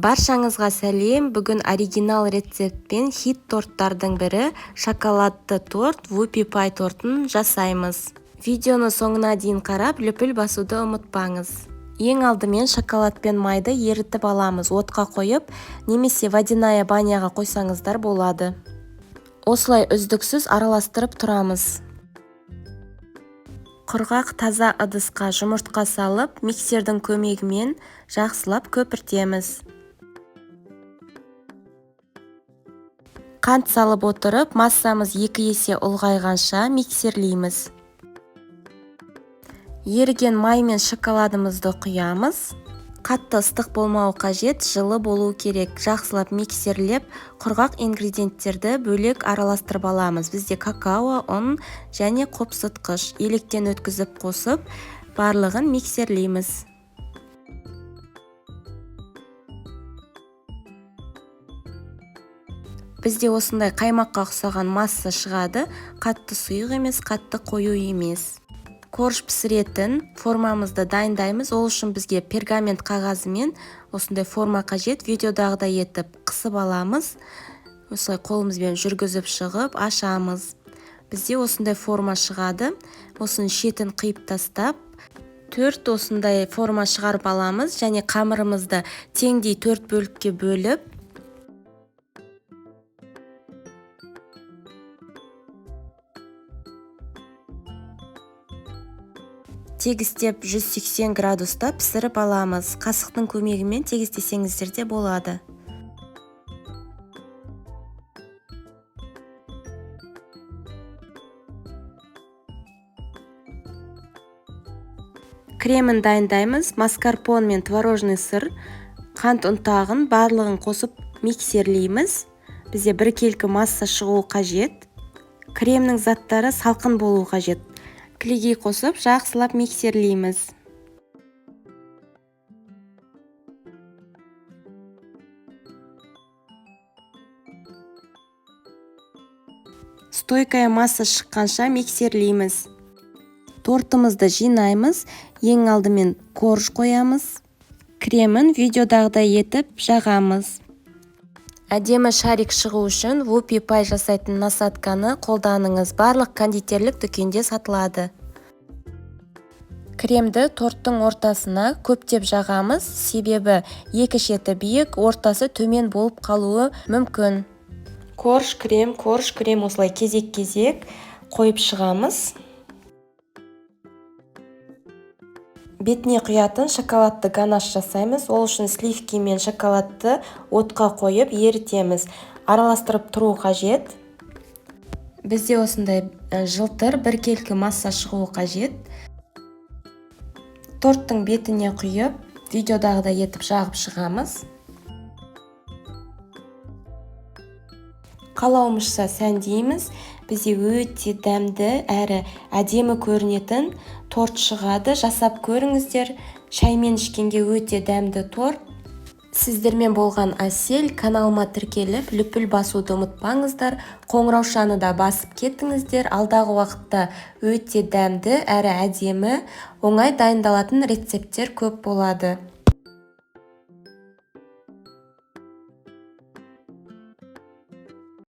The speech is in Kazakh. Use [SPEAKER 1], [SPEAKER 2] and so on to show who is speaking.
[SPEAKER 1] Баршаңызға сәлем! Бүгін оригинал рецептпен хит торттардың бірі шоколадты торт Whoopie Pie тортын жасаймыз. Видеоны соңына дейін қарап, лүпіл басуды ұмытпаңыз. Ең алдымен шоколад пен майды ерітіп аламыз. Отқа қойып, немесе водяная баняға қойсаңыздар болады. Осылай үздіксіз араластырып тұрамыз. Құрғақ таза ыдысқа жұмыртқа салып, миксердің көмегімен жақсылап көпіртеміз. Қант салып отырып, массамыз 2 есе ұлғайғанша миксерлейміз. Еріген май мен шоколадымызды құямыз. Қатты ыстық болмауы қажет, жылы болу керек. Жақсылап миксерлеп, құрғақ ингредиенттерді бөлек араластырып аламыз. Бізде какао, ұн және қопсытқыш. Електен өткізіп қосып, барлығын миксерлейміз. Бізде осындай қаймаққа ұқсаған масса шығады. Қатты сұйық емес, қатты қою емес. Корж пісіретін формамызды дайындаймыз. Ол үшін бізге пергамент қағазымен осындай форма қажет. Видеодағыдай етіп қысып аламыз. Осылай қолымызбен жүргізіп шығып ашамыз. Бізде осындай форма шығады. Осының шетін қиып тастап, 4 осындай форма шығарып аламыз. Және қамырымызды теңдей 4 бөлікке бөліп, тегістеп 180 градуста пісіріп аламыз. Қасықтың көмегімен тегістесеңіздер де болады. Кремін дайындаймыз. Маскарпон мен творожный сыр, қант ұнтағын барлығын қосып миксерлейміз. Бізде біркелкі масса шығуы қажет. Кремнің заттары салқын болуы қажет. Кілегей қосып жақсылап миксерлейміз. Стойкая масса шыққанша миксерлейміз. Тортымызды жинаймыз. Ең алдымен корж қоямыз. Кремін видеодағыдай етіп жағамыз. Әдемі шарик шығу үшін Whoopie Pie жасайтын насадканы қолданыңыз. Барлық кондитерлік дүкенде сатылады. Кремді торттың ортасына көптеп жағамыз, себебі екі шеті биік, ортасы төмен болып қалуы мүмкін. Корж, крем, корж, крем осылай кезек-кезек қойып шығамыз. Бетіне құятын шоколадты ганаш жасаймыз. Ол үшін сливки мен шоколадты отқа қойып ерітеміз. Араластырып тұру қажет. Бізде осындай жылтыр біркелкі масса шығуы қажет. Торттың бетіне құйып, видеодағыдай етіп жағып шығамыз. Қалауымызша сәндейміз. Бізде өте дәмді әрі әдемі көрінетін торт шығады. Жасап көріңіздер. Шаймен ішкенге өте дәмді торт. Сіздермен болған Әсел. Каналыма тіркеліп, лүпіл басуды ұмытпаңыздар. Қоңыраушаны да басып кетіңіздер. Алдағы уақытта өте дәмді әрі әдемі, оңай дайындалатын рецепттер көп болады.